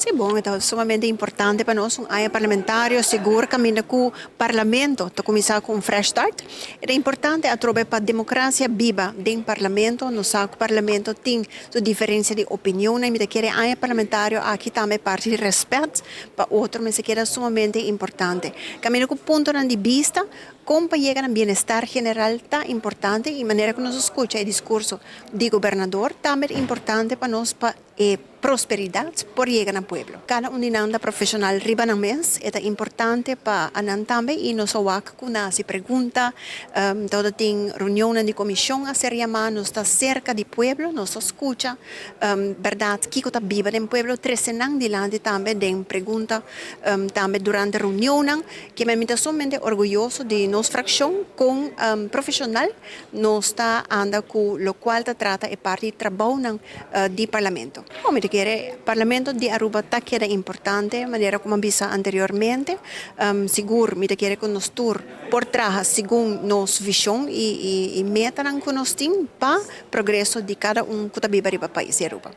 Si, bon, ta sumamente importante pa nos un aña parlamentario, sigur caminda cu Parlamento ta cuminsa cu un fresh start. Ta importante atrobe pa democracia biba den Parlamento. Nos sa cu Parlamento tin su diferencia di opinion y mi ta kere aña parlamentario aki tambe parti di respet pa otro mester keda sumamente importante. Caminda cu puntonan di bista con pa yega na bienestar general ta importante y manera cu nos a scucha e discurso di Gobernador tambe ta importante pa nos pa e prosperidad por yega na pueblo. Cada un di nan ta profesional riba nan mes, e ta importante pa anan tambe y nos a wak cu nan haci pregunta, todo tin reunionnan di comision a ser yama, nos ta cerca di pueblo, nos ta scucha berdad kico ta biba den pueblo, trece nan dilanti tambe den pregunta tambe durante reunionnan, kimen mi ta sumamente orguyoso di nos fraccion con profesional nos ta anda cu locual ta trata e parti di trabounan di Parlamento. Bon, mi ta kere Parlamento di Aruba ta keda importante, manera como a bisa anteriormente. Sigur mi ta kere cu nos tur por traha segun nos vision y metanan cu nos tin pa progreso di cada un cu ta biba riba pais di Aruba.